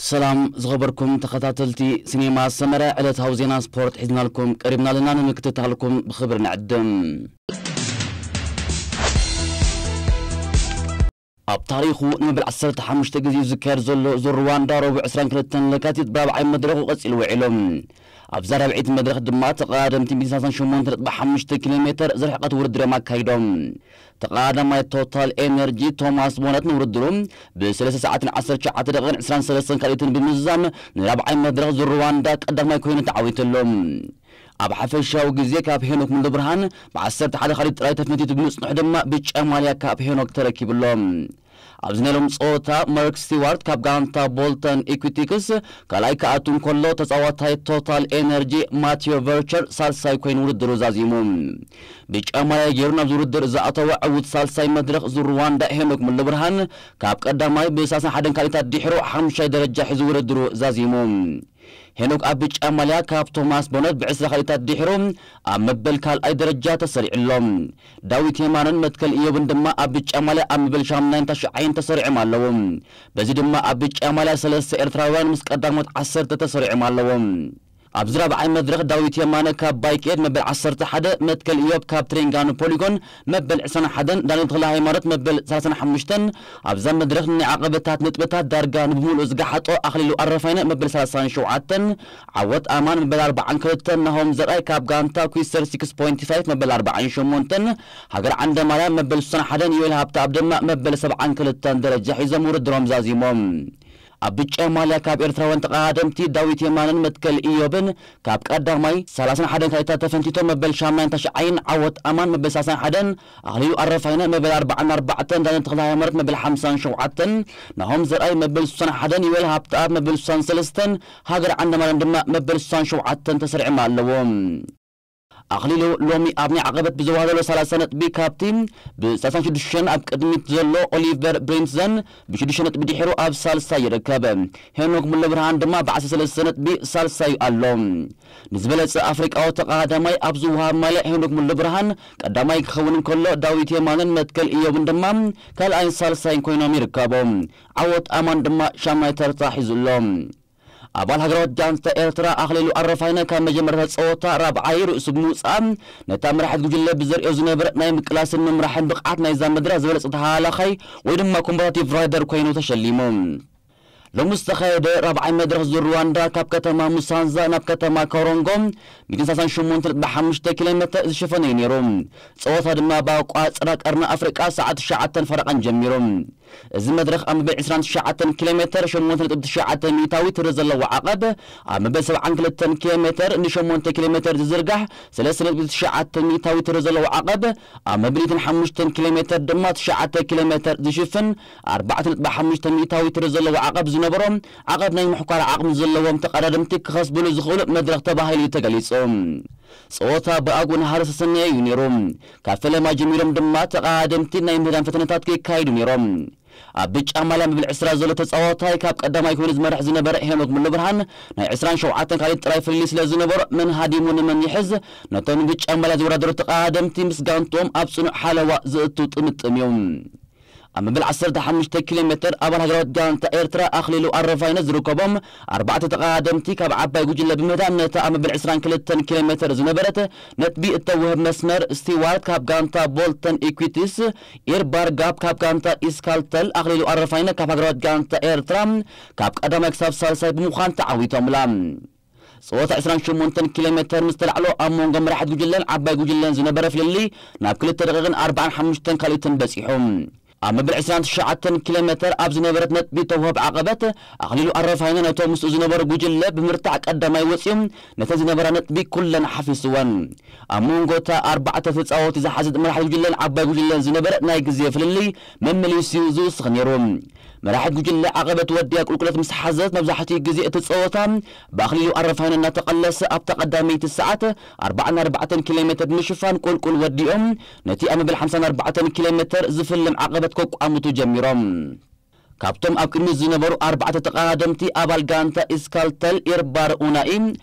ሰላም ዝኸበርኩም ተኸታተልቲ ሲኔማ ሰመረ፣ ዕለታዊ ዜና ስፖርት ሒዝናልኩም ቀሪብና ኣለና፣ ንምክትታልኩም ብኽብሪ ንዕድም። ኣብ ታሪኹ ንመበል ዓሰርተ ሓሙሽተ ግዜ ዝካየድ ዘሎ ዙር ሩዋንዳ ረቡዕ ዕስራን ክልተን ለካቲት ብራብዓይ መድረኹ ቀጺሉ ውዒሉ። ኣብዛ ራብዐይቲ መድረኽ ድማ ተቐዳደምቲ ሚእቲ ሰላሳን ሸሞንተ ነጥቢ ሓሙሽተ ኪሎ ሜተር ዝርሕቀት ውድድር እዮም ኣካይዶም። ተቐዳዳማይ ቶታል ኤነርጂ ቶማስ ቦነት ንውድድሩ ብሰለስተ ሰዓትን ዓሰርተ ትሽዓተ ደቂቕን ዕስራን ሰለስተን ካልኢትን ብምዝዛም ንራብዓይ መድረኽ ዙር ሩዋንዳ ቀዳማይ ኮይኑ ተዓዊቱ ኣሎ። ኣብ ሓፈሻዊ ግዜ ካብ ሄኖክ ሙሉብርሃን ብዓሰርተ ሓደ ካልኢት ጥራይ ተፈንቲቱ ብምጽንሑ ድማ ብጫ ማልያ ካብ ሄኖክ ተረኪቡ ኣሎ። ኣብዚ ናይ ሎም ጸወታ ማርክ ስቲዋርት ካብ ጋንታ ቦልተን ኢኩቲክስ ካልኣይ ክኣቱ እንከሎ፣ ተጻዋታይ ቶታል ኤነርጂ ማቲዮ ቨርቸር ሳልሳይ ኮይኑ ውድድሩ ዛዚሙ። ብጫ ማልያ ገይሩ ናብዚ ውድድር ዝኣተወ ዕዉት ሳልሳይ መድረኽ ዙር ሩዋንዳ ሄኖክ ሙሉብርሃን ካብ ቀዳማይ ብሰላሳን ሓደን ካልኢታት ድሒሩ ሓሙሻይ ደረጃ ሒዙ ውድድሩ ዛዚሙ። ሄኖክ ኣብ ብጫ ማልያ ካብ ቶማስ ቦነት ብዕስራ ካልኢታት ድሒሩ ኣብ መበል ካልኣይ ደረጃ ተሰሪዑ ኣሎ። ዳዊት የማነን መትከል ኢዮብን ድማ ኣብ ብጫ ማልያ ኣብ መበል ሻምናይን ታሽዓይን ተሰሪዖም ኣለዉ። በዚ ድማ ኣብ ብጫ ማልያ ሰለስተ ኤርትራውያን ምስ ቀዳሞት ዓሰርተ ተሰሪዖም ኣለዉ። ኣብዚ ራብዓይ መድረኽ ዳዊት የማነ ካብ ባይኬድ መበል ዓሰርተ ሓደ፣ መትከል ኢዮብ ካብ ትሬንጋኑ ፖሊጎን መበል ዕስራን ሓደን፣ ዳንኤል ተኽለ ሃይማኖት መበል ሰላሳን ሓሙሽተን ኣብዛ መድረኽ ናይ ዓቐበታት ነጥብታት ዳርጋ ንብምሉኡ ዝገሓጦ ኣኽሊሉ ኣረፋይነ መበል ሰላሳን ሸውዓተን፣ ዓወት ኣማን መበል ኣርባዓን ክልተን፣ ናሆም ዘርኣይ ካብ ጋንታ ኩስተር ሲክስ ፖይንት ፋይቭ መበል ኣርባዓን ሸሞንተን፣ ሃገር ዓንደማርያም መበል ስሳን ሓደን፣ ዮኤል ሃብተኣብ ድማ መበል ሰብዓን ክልተን ደረጃ ሒዞም ውድድሮም ዛዚሞም። ኣብ ብጫ ማልያ ካብ ኤርትራውያን ተቐዳደምቲ ዳዊት የማነን መትከል ኢዮብን ካብ ቀዳማይ ሰላሳን ሓደን ካልኢታት ተፈንቲቶም መበል ሻምናይን ታሽዓይን፣ ዓወት ኣማን መበል ሰላሳን ሓደን፣ ኣኽሊሉ ኣረፋይነ መበል ኣርባዓን ኣርባዕተን፣ ዳንኤል ተኽለ ሃይማኖት መበል ሓምሳን ሸውዓተን፣ ናሆም ዘርኣይ መበል ስሳን ሓደን፣ ዮኤል ሃብተኣብ መበል ስሳን ሰለስተን፣ ሃገር ዓንደማርያም ድማ መበል ስሳን ሸውዓተን ተሰሪዖም ኣለዎም። ኣኽሊሉ ሎሚ ኣብ ናይ ዓቐበት ብዘዋህለሎ ሰላሳ ነጥቢ ካብቲ ብሰላሳን ሽዱሽተን ኣብ ቅድሚት ዘሎ ኦሊቨር ብሪንትዘን ብሽዱሽተ ነጥቢ ድሒሩ ኣብ ሳልሳይ ይርከብ። ሄኖክ ሙሉብርሃን ድማ ብዓሰርተ ሰለስተ ነጥቢ ሳልሳይ ኣሎ። ንዝበለጸ ኣፍሪቃዊ ተቐዳዳማይ ኣብ ዝወሃብ ማልያ ሄኖክ ሙሉብርሃን ቀዳማይ ክኸውን እንከሎ፣ ዳዊት የማነን መትከል ኢዮብን ድማ ካልኣይን ሳልሳይን ኮይኖም ይርከቡ። ዓወት ኣማን ድማ ሻምናይ ተርታ ሒዙ ኣሎ። ኣባል ሃገራዊት ጋንታ ኤርትራ ኣኽሊሉ ኣረፋይነ ካብ መጀመርታ ጸወታ ራብዓይ ርእሱ ብምውጻእ፣ ነታ መራሒት ጉጅለ ብዘርእዮ ዝነበረ ናይ ምቅላስን ምምራሕን ብቕዓት ናይዛ መድረኽ ዝበለጸ ተሃላኻይ ወይ ድማ ኮምባታቲቭ ራይደር ኮይኑ ተሸሊሙ። ሎሚ ዝተኻየደ ራብዓይ መድረኽ ዙር ሩዋንዳ ካብ ከተማ ሙሳንዛ ናብ ከተማ ኮሮንጎ ሚእትን ሰላሳን ሸሞንተ ነጥቢ ሓሙሽተ ኪሎ ሜተር ዝሸፈነ እዩ ነይሩ። ጸወታ ድማ ብኣቋጽራ ቀርኒ ኣፍሪቃ ሰዓት ትሽዓተን ፈረቓን ጀሚሩ። እዚ መድረኽ ኣብ መበል ዕስራን ትሽዓተን ኪሎ ሜተር ሸሞንተ ነጥቢ ትሽዓተ ሚእታዊ ትሪ ዘለዎ ዓቐብ፣ ኣብ መበል ሰብዓን ክልተን ኪሎ ሜተር ንሸሞንተ ኪሎ ሜተር ዝዝርጋሕ ሰለስተ ነጥቢ ትሽዓተ ሚእታዊ ትሪ ዘለዎ ዓቐብ፣ ኣብ መበል ሚእትን ሓሙሽተን ኪሎ ሜተር ድማ ትሽዓተ ኪሎ ሜተር ዝሽፍን ኣርባዕተ ነጥቢ ሓሙሽተ ሚእታዊ ትሪ ዘለዎ ዓቐብ ዝነበሮ፣ ዓቐብ ናይ ምሕኳር ዓቕሚ ዘለዎም ተቐዳደምቲ ክኸስብሉ ዝኽእሉ መድረኽ ተባሂሉ እዩ ተገሊጹ። ጸወታ ብኣግኡ ናህሪ ዝተሰነየ እዩ ነይሩ። ካብ ፈለማ ጀሚሮም ድማ ተቐዳደምቲ ናይ ምህዳን ፈተነታት ክካየዱ ነይሮም። ኣብ ብጫ ማልያ መበል ዕስራ ዘሎ ተጻዋታይ ካብ ቀዳማይ ኮይኑ ዝመርሕ ዝነበረ ሄኖክ ሙሉብርሃን ናይ ዕስራን ሸውዓተን ካልኢት ጥራይ ፍልልይ ስለ ዝነበሮ መን ሃዲሙ ንመን ይሕዝ ነቶም ንብጫ ማልያ ዝወዳደሩ ተቐዳደምቲ ምስ ጋንትኦም ኣብ ጽኑዕ ሓለዋ ዘእቱ ጥምጥም እዩ። ኣብ መበል ዓሰርተ ሓሙሽተ ኪሎ ሜተር ኣባል ሃገራዊት ጋንታ ኤርትራ ኣኽሊሉ ኣረፋይነ ዝርከቦም ኣርባዕተ ተቐዳደምቲ ካብ ዓባይ ጉጅለ ብምህዳም ነታ ኣብ መበል ዕስራን ክልተን ኪሎ ሜተር ዝነበረት ነጥቢ እተውህብ መስመር ስቲዋርት ካብ ጋንታ ቦልተን ኢኩዊቲስ፣ ኢር ባርጋፕ ካብ ጋንታ ኢስካልተል፣ ኣኽሊሉ ኣረፋይነ ካብ ሃገራዊት ጋንታ ኤርትራ ካብ ቀዳማይ ክሳብ ሳልሳይ ብምዃን ተዓዊቶምላ። ጸወታ ዕስራን ሸሞንተን ኪሎ ሜተር ምስ ተላዕሎ ኣብ መንጎ መራሒት ጉጅለን ዓባይ ጉጅለን ዝነበረ ፍልልይ ናብ ክልተ ደቂቕን ኣርባዓን ሓሙሽተን ካልኢትን በጺሑ። ኣብ መበል ዕስራን ትሽዓተን ኪሎ ሜተር ኣብ ዝነበረት ነጥቢ ተውህብ ዓቐበት ኣኽሊሉ ኣረፋይነ ነቶም ምስኡ ዝነበሩ ጉጅለ ብምርታዕ ቀዳማይ ወጺኡ ነተን ዝነበራ ነጥቢ ኩለን ሓፊስወን። ኣብ መንጎ እታ ኣርባዕተ ተጻወቲ ዝሓዘት መራሒት ጉጅለን ዓባይ ጉጅለን ዝነበረ ናይ ግዜ ፍልልይ መመሊሱ እዩ ዝውስኽ ነይሩ። መራሒት ጉጅለ ዓቐበት ወዲያ ቁልቁለት ምስ ሓዘት መብዛሕትኡ ግዜ እቲ ጸወታ ብኣኽሊሉ ኣረፋይነ እናተቐለሰ ኣብታ ቀዳመይቲ ሰዓት ኣርባዓን ኣርባዕተን ኪሎ ሜተር ብምሽፋን ቁልቁል ወዲኦም ነቲ ኣብ መበል ሓምሳን ኣርባዕተን ኪሎ ሜተር ዝፍልም ዓቐበት ከቋምቱ ጀሚሮም። ካብቶም ኣብ ቅድሚት ዝነበሩ ኣርባዕተ ተቐዳደምቲ፣ ኣባል ጋንታ ኢስካልተል ኤርባር ኡናኢ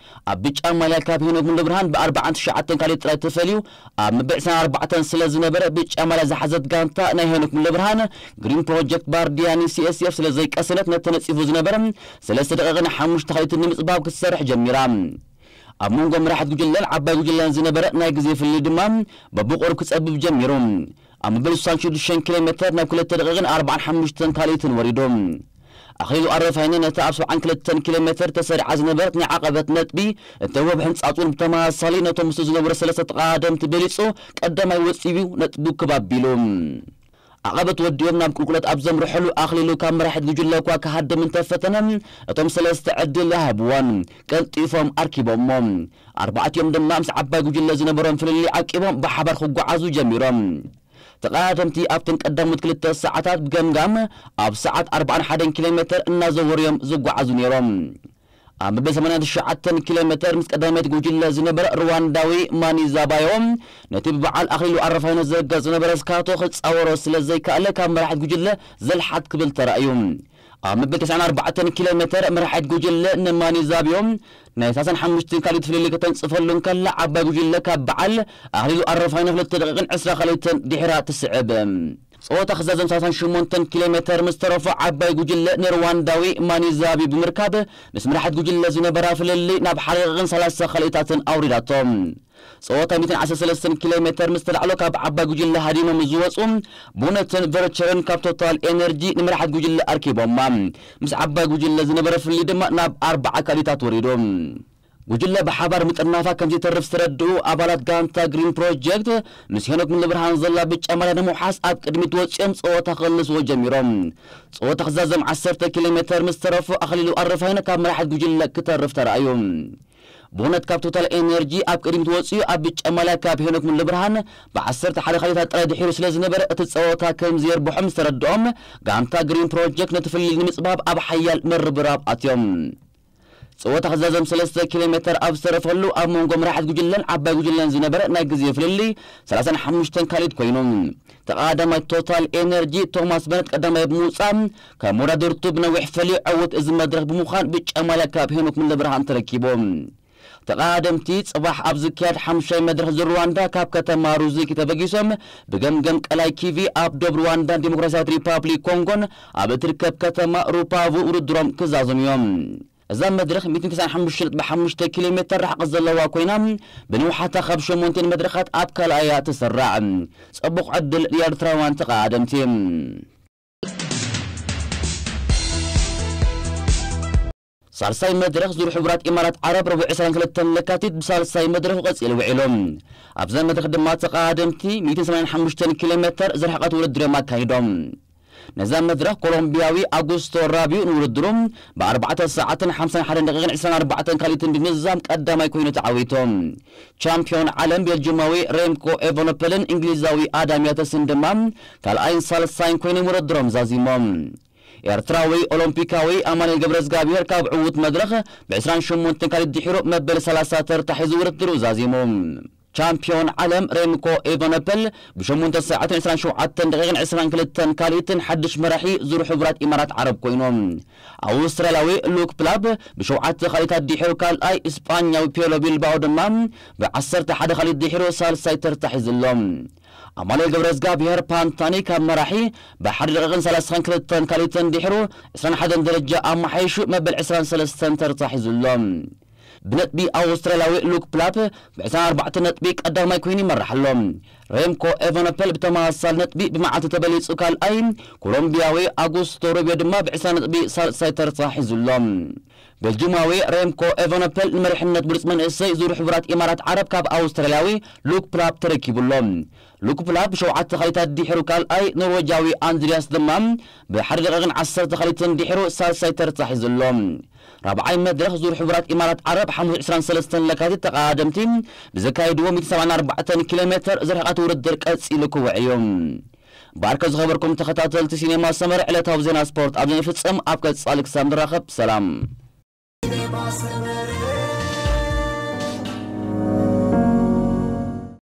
ኣብ ብጫ ማልያ ካብ ሄኖክ ሙሉብርሃን ብ49 ካሊት ጥራይ ተፈልዩ ኣብ መበል ዕስራን ኣርባዕተን ስለ ዝነበረ፣ ብጫ ማልያ ዝሓዘት ጋንታ ናይ ሄኖክ ሙሉብርሃን ግሪን ፕሮጀክት ባርዲያኒ CSF ስለ ዘይቀሰነት፣ ነቲ ተነጺፉ ዝነበረ ሰለስተ ደቂቕን ሓሙሽተ ካሊትን ንምጽባብ ክትሰርሕ ጀሚራ። ኣብ መንጎ መራሒት ጉጅለን ዓባይ ጉጅለን ዝነበረ ናይ ግዜ ፍልልይ ድማ በብቑሩብ ክጸብብ ጀሚሩ። ኣብ መበል ስሳን ሽዱሽተን ኪሎ ሜተር ናብ ክልተ ደቂቕን ኣርባዓን ሓሙሽተን ካሊትን ወሪዱ። ኣኽሊሉ ኣረፋይነ ነቲ ኣብ ሰብዓን ክልተን ኪሎ ሜተር ተሰሪዓ ዝነበረት ናይ ዓቐበት ነጥቢ እተወብ ሕንጻጹን ብተመሳሳሊ ነቶም ምስኡ ዝነበሩ ሰለስተ ተቐዳደምቲ በሊጹ ቀዳማይ ወጺኡ ነጥቡ ክብ ኣቢሉ። ዓቐበት ወዲኦም ናብ ቁልቁለት ኣብ ዘምርሐሉ ኣኽሊሉ ካብ መራሒት ጉጅለ እኳ ክሃድም እንተፈተነ፣ እቶም ሰለስተ ዕድል ኣይሃብዎን፣ ቀልጢፎም ኣርኪቦሞ። ኣርባዕቲኦም ድማ ምስ ዓባይ ጉጅለ ዝነበሮም ፍልልይ ዓቂቦም ብሓባር ክጓዓዙ ጀሚሮም። ተቐዳደምቲ ኣብተን ቀዳሞት ክልተ ሰዓታት ብገምጋም ኣብ ሰዓት ኣርባዓን ሓደን ኪሎ ሜተር እናዘወሩ እዮም ዝጓዓዙ ነይሮም። ኣብ መበል ሰማንያን ትሽዓተን ኪሎ ሜተር ምስ ቀዳማይት ጉጅለ ዝነበረ ሩዋንዳዊ ማኒ ዛባዮ፣ ነቲ ብበዓል ኣኽሊሉ ኣረፋይነ ዝርገጽ ዝነበረ ስካቶ ክጻወሮ ስለ ዘይከኣለ፣ ካብ መራሒት ጉጅለ ዘልሓት ክብል ተራእዩ። ኣብ መበል ተስዓን ኣርባዕተን ኪሎ ሜተር መራሒት ጉጅለ ንማኒ ዛብዮ ናይ ሰላሳን ሓሙሽተን ካሊት ፍልልይ ከተንጽፈሉ እንከላ፣ ዓባይ ጉጅለ ካብ በዓል ኣኽሊሉ ኣረፋይነ ክልተ ደቂቕን ዕስራ ካሊትን ድሒራ ትስዕብ። ጸወታ ክዛዘም ሰላሳን ሸሞንተን ኪሎ ሜተር ምስ ተረፎ፣ ዓባይ ጉጅለ ንሩዋንዳዊ ማኒ ዛቢ ብምርካብ፣ ምስ መራሒት ጉጅለ ዝነበራ ፍልልይ ናብ ሓደ ደቂቕን ሰላሳ ካሊታትን ኣውሪዳቶ። ጸወታ ሚእትን ዓሰርተ ሰለስተን ኪሎ ሜተር ምስ ተላዕሎ፣ ካብ ዓባይ ጉጅለ ሃዲሞም ዝወጹ ቦነትን ቨርቸርን ካብ ቶታል ኤነርጂ ንመራሒት ጉጅለ ኣርኪቦማ። ምስ ዓባይ ጉጅለ ዝነበረ ፍልልይ ድማ ናብ ኣርባዓ ካሊታት ወሪዱ። ጉጅለ ብሓባር ምጥርናፋ ከም ዘይተርፍ ዝተረድኡ ኣባላት ጋንታ ግሪን ፕሮጀክት፣ ምስ ሄኖክ ሙሉብርሃን ዘላ ብጫ ማልያ ንምውሓስ ኣብ ቅድሚት ወጺኦም ጸወታ ክቕልስዎ ጀሚሮም። ጸወታ ክዛዘም ዓሰርተ ኪሎ ሜተር ምስ ተረፎ፣ ኣኽሊሉ ኣረፋይነ ካብ መራሒት ጉጅለ ክተርፍ ተራእዩ። ብእውነት ካብ ቶታል ኤነርጂ ኣብ ቅድሚት ወጺኡ ኣብ ብጫ ማልያ ካብ ሄኖክ ሙሉብርሃን ብ ዓሰርተ ሓደ ካሊታት ጥራይ ድሒሩ ስለ ዝነበረ፣ እቲ ጸወታ ከም ዝየርብሖም ዝተረድኦም፣ ጋንታ ግሪን ፕሮጀክት ነቲ ፍልልይ ንምጽባብ ኣብ ሓያል ምርብራብ ኣትዮም። ጸወታ ክዛዘም ሰለስተ ኪሎ ሜተር ኣብ ዝተረፈሉ፣ ኣብ መንጎ መራሒት ጉጅለን ዓባይ ጉጅለን ዝነበረ ናይ ግዜ ፍልልይ ሰላሳን ሓሙሽተን ካሊት ኮይኑ፣ ተቐዳዳማይ ቶታል ኤነርጂ ቶማስ በነት ቀዳማይ ብምውጻእ፣ ካብ መወዳድርቱ ብነዊሕ ፈልዩ ዕዉት እዚ መድረኽ ብምዃን ብጫ ማልያ ካብ ሄኖክ ሙሉብርሃን ተረኪቡ። ተቐዳደምቲ ጽባሕ ኣብ ዝካየድ ሓሙሻይ መድረኽ ዙር ሩዋንዳ ካብ ከተማ ሩዚኪ ተበጊሶም ብገምገም ቀላይ ኪቪ ኣብ ዶብ ሩዋንዳን ዲሞክራሲያዊት ሪፓብሊክ ኮንጎን ኣብ እትርከብ ከተማ ሩፓቩ ውድድሮም ክዛዘሙ እዮም። እዛ መድረኽ ሚእትን ተስዓን ሓሙሽተ ነጥቢ ሓሙሽተ ኪሎ ሜተር ርሕቀት ዘለዋ ኮይና፣ ብንውሓታ ካብ ሸሞንቴን መድረኻት ኣብ ካልኣያ ትስራዕ። ጽቡቕ ዕድል ንኤርትራውያን ተቐዳደምቲ። ሳልሳይ መድረኽ ዙር ሕቡራት ኢማራት ዓረብ ረቡዕ ዕስራን ክልተን ለካቲት ብሳልሳይ መድረኽ ቀጺሉ ውዒሉ። ኣብዛ መድረኽ ድማ ተቐዳደምቲ ሚእትን ሰማንያን ሓሙሽተን ኪሎ ሜተር ዝርሕቀት ውድድር እዮም ኣካይዶም። ነዛ መድረኽ ኮሎምቢያዊ ኣጉስቶ ራቢዮ ንውድድሩ ብ4 ሰዓትን ሓምሳን ሓደን ደቂቕን ዕስራን ኣርባዕተን ካሊትን ብምዝዛም ቀዳማይ ኮይኑ ተዓዊቱ። ቻምፒዮን ዓለም ቤልጅማዊ ሬምኮ ኤቨኖፐልን እንግሊዛዊ ኣዳም ያተስን ድማ ካልኣይን ሳልሳይን ኮይኖም ውድድሮም ዛዚሞም። ኤርትራዊ ኦሎምፒካዊ ኣማኑኤል ገብረዝጋብሔር ካብ ዕዉት መድረኽ ብ28 ካሊት ድሒሩ መበል ሰላሳ ተርታ ሒዙ ውድድሩ ዛዚሙ። ቻምፒዮን ዓለም ሬምኮ ኤቨኖፐል ብ8 ሰዓትን ዕስራን ሸውዓተን ደቂቕን ዕስራን ክልተን ካሊትን ሓድሽ መራሒ ዙር ሕቡራት ኢማራት ዓረብ ኮይኑ። ኣውስትራልያዊ ሉክ ፕላፕ ብሸውዓተ ካሊታት ድሒሩ ካልኣይ፣ ስጳኛዊ ፔሎ ቢልባኦ ድማ ብ11 ካሊት ድሒሩ ሳልሳይ ተርታ ሒዙ ኣሎ። ኣማኑኤል ገብረዝጋብሔር ፓንታኒ ካብ መራሒ ብ ሓደ ደቂቕን ሰላሳን ክልተን ካሊትን ድሒሩ ዕስራን ሓደን ደረጃ ኣመሓይሹ መበል ዕስራን ሰለስተን ተርታ ሒዙ ኣሎ። ብነጥቢ ኣውስትራልያዊ ሉክ ፕላፕ ብ24 ነጥቢ ቀዳማይ ኮይኑ ይመርሕ ኣሎ። ሬምኮ ኤቨኖፐል ብተመሳሳሊ ነጥቢ ብመዓልቲ ተበሊጹ ካልኣይ፣ ኮሎምቢያዊ ኣጉስቶ ሩቢዮ ድማ ብ20 ነጥቢ ሳልሳይ ተርታ ሒዙ ኣሎ። ቤልጅማዊ ሬምኮ ኤቨኖፐል ንመሪሕነት ብሉጽ መንእሰይ ዙር ሕቡራት ኢማራት ዓረብ ካብ ኣውስትራልያዊ ሉክ ፕላፕ ተረኪቡ ኣሎ። ሉክ ፕላፕ ብሸውዓተ ካሊታት ድሒሩ ካልኣይ፣ ኖርዌጃዊ ኣንድሪያስ ድማ ብሓደ ደቂቕን ዓሰርተ ካሊትን ድሒሩ ሳልሳይ ተርታ ሒዙ ኣሎ። ራብዓይ መድረኽ ዙር ሕቡራት ኢማራት ዓረብ ሓሙስ ዕስራን ሰለስተን ለካቲት ተቐዳደምቲ ብዘካየድዎ ሚእትን ሰብዓን ኣርባዕተን ኪሎ ሜተር ዝርሕቐት ውድድር ቀጺሉ ክውዕ እዩ። ባርከ ዝኸበርኩም ተኸታተልቲ ሲኔማ ሰመረ፣ ዕለታዊ ዜና ስፖርት ኣብዚ ንፍጽም። ኣብ ቀጻሊ ክሳብ ንራኸብ ሰላም።